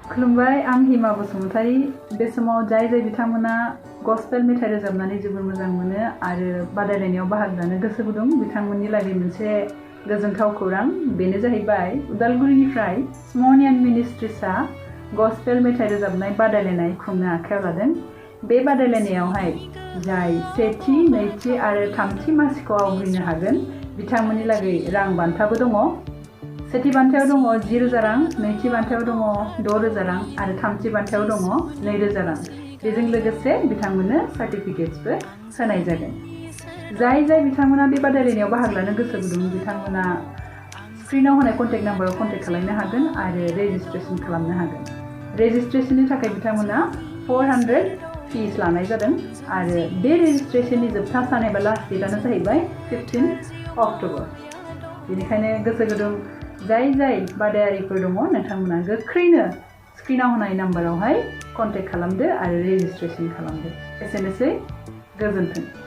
खुलुमबाय आं हिमा बसुमतारी बे समाव जाय बिथांमोना गस्पेल मेथाइ रोजाबनानै जोबोर मोजां मोनो आरो बादायलायनायाव बाहागो लानो गोसो गुदुं बिथांमोननि लागै मोनसे गोजोनथाव खौरां बेनो जाहैबाय उदालगुरिनिफ्राय मwnjang मिनिस्ट्रिसआ गस्पेल मेथाइ रोजाबनाय बादायलायनाय खुंनो आखायाव लादों। बे बादायलायनायावहाय जाय सेथि नैथि आरो थामथि मासिखौ आवग्रिनो हागोन बिथांमोननि लागै रां बान्थाबो दङ। सेथि बान्थायाव दङ 10,000 रां, नैथि बान्थायाव दङ 6,000 रां आरो थामथि बान्थायाव दङ 2,000 रां। बेजों लोगोसे बिथांमोननो सार्टिफिकेट्सबो होनाय जागोन। जाय बिथांमोना बे बादायलायनायाव बाहागो लानो गोसो गुदुं बिथांमोना स्क्रिनाव होनाय कन्टेक्ट नाम्बाराव कन्टेक्ट खालामनो हागोन आरो रेजिस्ट्रेसन खालामनो हागोन। रेजिस्ट्रेसननि थाखाय बिथांमोना 400 फिस लानाय जादों आरो बे रेजिस्ट्रेसननि जोबथा सान एबा लास्ट डेटआनो जाहैबाय 15 अक्ट'बर। बेनिखायनो गोसो गुदुं जाय बादायारिफोर दङ नोंथांमोना गोख्रैनो स्क्रिनाव होनाय नाम्बारावहाय कन्टेक्ट खालामदो आरो रेजिस्ट्रेसन खालामदो। एसेनोसै, गोजोन्थों।